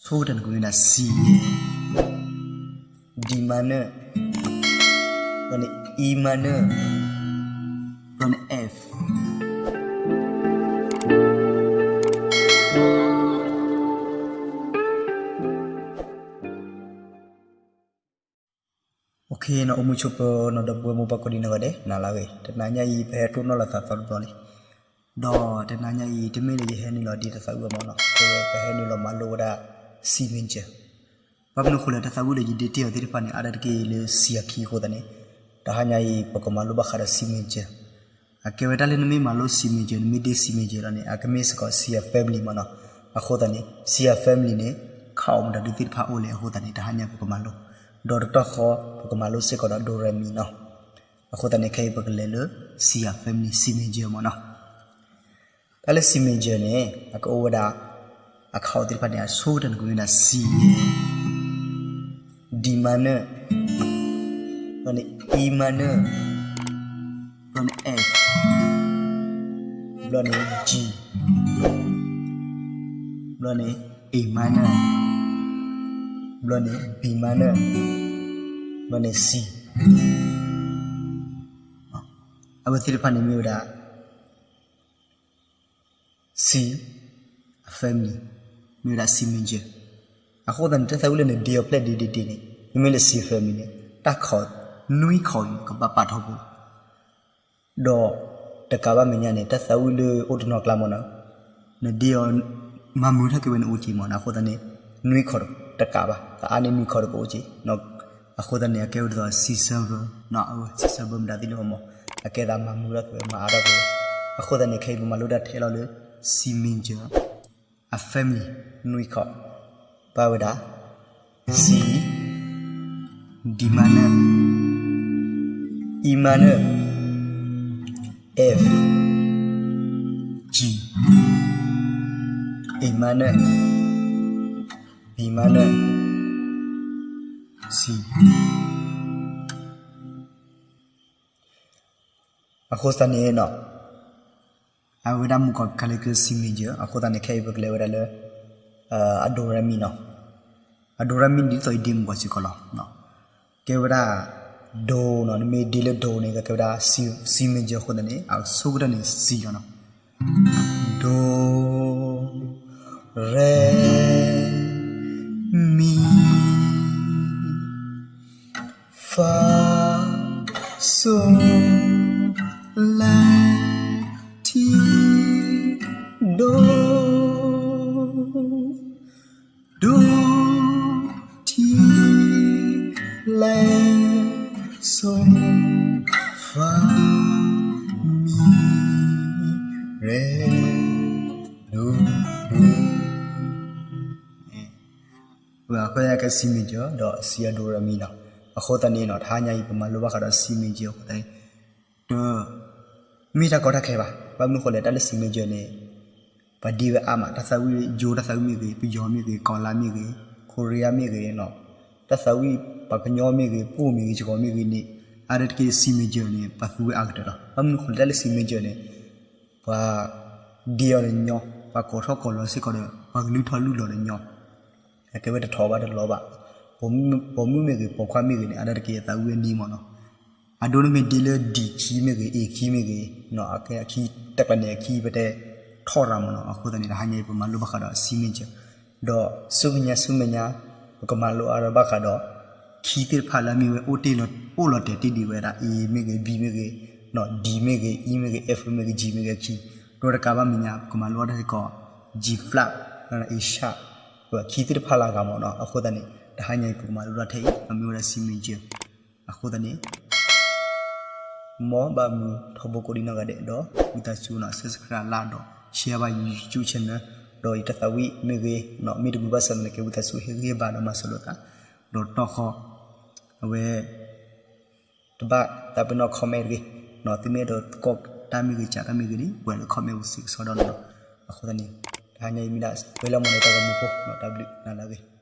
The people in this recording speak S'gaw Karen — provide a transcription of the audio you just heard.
ဆိကတၢၢ်န့ၣ် ကမ့ၢ်ဝဲဒၣ် C ယဲၢ်, D minor, ဘျီန့ၣ် E minor, ဘျီန့ၣ် F. OK နီၤ, အိၣ်မူဆိးပၢၤနီၤ ဒီပုၢ်ဝဲၢ်မိၢ်ပၢ်ကိးဒံနီၢ်ဂၤဒဲး နၤလၢအဂ့ၤ, တနၤညါအံၤ ပဟဲတိၢ်နီၣ်လိာ်သးသီတဘျီလံ. ဒီးတနၤညါအံၤ တမ့ၢ်လၢယဟဲနုာ်လီၤဒ်တသးဝံၣ်အမၢ်နီၤ, ကဲဝဲပဟဲနုာ်လီၤမၤလိဝဲဒၣ် C major. ဘၣ်မနုၤအဃိလဲၣ် တသးဝံၣ်ဒီးယဒ့တ့ၢ်အီၤသ့ၣ်တဖၣ်န့ၣ် အါဒၣ်တက့ၢ်လၢ C အခံအဃိသတးန့ၣ်, တဟါညါအံၤ ပကမၤလိဘၣ်ဃးဒီး C major. အကဲဝဲတၢ်လၢနမ့ၢ်မၤလိ C major, နမ့ၢ်ဒ့ C major လီၤန့ၣ် အကမ့ၢ်စ့ၢ်ကီး C အ family မၢ်နီၤ. အဃိသတးန့ၣ် C အ family န့ၣ် ခးအီၣ်မတၤဒုသ့ၣ်တဖၣ်အိၣ်လဲၣ်အဃိသတးန့ၣ် တဟါညါပကမၤလိ, ဒီးတတီၢ်ဃီ ပကမၤလိစ့ၢ်ကီးဒီး do re mi နီၤ. အဃိသတးန့ၣ် ခဲအံၤပကလဲၤလၢ C အ family, C major မၢ်နီၤ. တၢ်လၢ C major န့ၣ် အကအိၣ်ဝဲဒၣ် အခးအီၣ်သ့ၣ်တဖၣ်န့ၣ် အဆိကတၢၢ်န့ၣ် ကမ့ၢ်ဝဲဒၣ် C, D minor, ဘျီန့ၣ် E minor, ဘျီန့ၣ် F, ဘျီန့ၣ် G, ဘျီန့ၣ် A minor, ဘျီန့ၣ် B minor, ဘျီန့ၣ် C. အဝဲသ့ၣ်တဖၣ်န့ၣ်မ့ၢ်ဝဲဒၣ် C အ family, မ့ၢ်ဝဲဒၣ် C major. အဃိသတးန့ၣ် တၢ်သးဝံၣ်လၢနဒ့အီၤဖျဲၣ်ဒ့ဒ့ဒ့န့ၣ် မ့မ့ၢ်လၢ C family န့ၣ် တၢ်ခး နွံခးအံၤ ကဘၣ်ပာ်ထီဘိလီၤ. ဒီးတကးဘၣ်မဲာ်ညါန့ၣ် တၢ်သးဝံၣ်လၢအိၣ်တနီၤကျါမၢ်နီၤ, နဒ့အီၤ မၤမုာ်ထီၣ်က့ၤဝဲန့ၣ်အိၣ်က့ၤမၢ်နီၤ. အဃိသတးန့ၣ် နွံခးတကးဘၣ်, ကအါန့ၢ်နွံခးတကအိၣ်က့ၤ. အဃိသတးန့ၣ် အကဲဝဲဒ်သိး C seven နီၤ, C seven မတၤသ့ၣ်လၢမၢ်, အကဲသးမၤမုာ်ထီၣ်က့ၤဝဲ မၤအါထီၣ်က့ၤဝဲ. အဃိသတးန့ၣ် ခဲအံၤပမၤလိတၢ်ထဲလီၤလၢ C major အ family နွံခး, ဘၣ်ဝဲဒၣ် C, D minor, E minor, F, G, A minor, B minor, C. အဃိသတးန့ၣ်နီၤ, အဝဲဒၣ်မုၣ်ကီၤခါလၢက C major အဃိသတးန့ၣ် ခဲအံၤပကလဲၤဝဲဒၣ်လၢ အ do re mi နီၤ. အ do re mi ဒ်သိးယဒ့မုၣ်ကီၤစ့ၢ်ကီးလီၤ. ကဲဝဲဒၣ် do နီၤ, နမ့ၢ်ဒ့လၢ do န့ၣ် ကဲဝဲဒၣ် C, C major အဃိသတးန့ၣ် အဆိကတၢၢ်န့ၣ် C လီၤနီၤ. Do, re, mi, fa, sol, la, ti, do. Do, ti, la, sol, fa, mi, re, do, do. အဃိသတးန့ၣ် ကဲ C major ဒီး C အ do re mi နီၤ. အဃိသတးန့ၣ်နီၤ တဟါညါအံၤ ပမၤလိဘၣ်ဃးဒီး C major အဃိသတးန့ၣ် တမ့ၢ်တၢ်ကီတၢ်ခဲဘၣ်. ဘၣ်မနုၤအဃိလဲၣ် တၢ်လၢ C major န့ၣ် ပှၤဒ့ဝဲအါမး, တၢ်သးဝံၣ်ယိၤတၢ်သးဝံၣ်မ့ၢ်ဂ့ၤ, ပယီၤမ့ၢ်ဂ့ၤ, ကီၤလါမ့ၢ်ဂ့ၤ, ခိရံယါမ့ၢ်ဂ့ၤနီၤ, တၢ်သးဝံၣ်ပှၤကညီမ့ၢ်ဂ့ၤ, ပအိၣ်မ့ၢ်ဂ့ၤ, ယဂီၤမ့ၢ်ဂ့ၤန့ၣ် အါဒၣ်တက့ၢ် C major န့ၣ် ပှၤသူဝဲအါကတၢၢ်လီၤ. ဘၣ်မနုၤအဃိလဲၣ် တၢ်လၢ C major န့ၣ် ပှၤဒ့အီၤဒီးညီ, ပှၤကိးထီၣ်ကိးလီၤစ့ၢ်ကီးဒီး ပှၤကလုၢ်ထီၣ်လုၢ်လီၤဒီးညီ, အကဲဝဲတထီၣ်ဘၣ်တလီၤဘၣ်. ပိာ်မုၣ်မ့ၢ်ဂ့ၤ, ပိာ်ခွါမ့ၢ်ဂ့ၤန့ၣ် အါဒၣ်တက့ၢ် အသးဝံၣ်အနံၤမ့ၢ်နီၤ. အဒိနမ့ၢ်ဒ့လၢ D key မ့ၢ်ဂ့ၤ, A key မ့ၢ်ဂ့ၤ, အကဲ key တကျါန့ၣ် အ key ပတဲထီၣ်ရၤမ့ၢ်နီၤ. အဃိသတးန့ၣ် တဟါညါအံၤ ပမၤလိဘၣ်ဃးဒီး C major ဒီးဆူမဲာ်ညါဆူမဲာ်ညါ ပကမၤလိအါထီၣ်ဘၣ်ဃးဒီး key သ့ၣ်တဖၣ်လၢအမ့ၢ်ဝဲအိၣ်တ့ၢ်လီၤ, အိၣ်လီၤတဲာ်တ့ၢ်ဒံးဝဲဒၣ် A မ့ၢ်ဂ့ၤ, B မ့ၢ်ဂ့ၤ, D မ့ၢ်ဂ့ၤ, E မ့ၢ်ဂ့ၤ, F မ့ၢ်ဂ့ၤ, G မ့ၢ်ဂ့ၤ key, ဒီးတကးဘၣ်မဲာ်ညါ ပကမၤလိအါထီၣ်စ့ၢ်ကီး G flat, A sharp, key သ့ၣ်တဖၣ်လၢအဂၤမ့ၢ်နီၤ. အဃိသတးန့ၣ် တဟါညါအံၤ ပကမၤလိတၢ်ထဲအံၤ အမ့ၢ်ဝဲဒၣ် C major. အဃိသတးန့ၣ် မ်ဘၣ်မုာ်ထီဘိကိးဒံနီၢ်ဂၤဒဲး ဒီးဝံသးစူၤနီၤ subscribe လၢဒီး share ဘၣ် YouTube channel ဒီးယတၢ်သးဝံၣ်မ့ၢ်ဂ့ၤ, မ့ၢ်တမုာ်ဘၣ်ဆၣ်သနာ်က့ ဝံသးစူၤဟ့ၣ်ဂံၢ်ဟ့ၣ်ဘါဒီးမၤစၢၤလိာ်သး, ဒီးတီၢ်ဃီ အဝဲ တဘၣ်သးပ့ၤနီၣ် comment တဂ့ၤ, သုမ့ၢ်အဲၣ်ဒိးသကိးတၢ်မ့ၢ်ဂ့ၤ ကးတၢ်မ့ၢ်ဂ့ၤန့ၣ် ပှဲၤလၢ comment ပူၤစ့ၢ်ကီးဒီးနီၤ. အဃိသတးန့ၣ် တဟါညါအံၤမ့ၢ်ဒၣ် ပှဲၤလၢမ့ၢ်န့ၣ် တၢ်ဂီၤမူဖိ တၢ်ဘျုးနၤလၢအဂ့ၤ.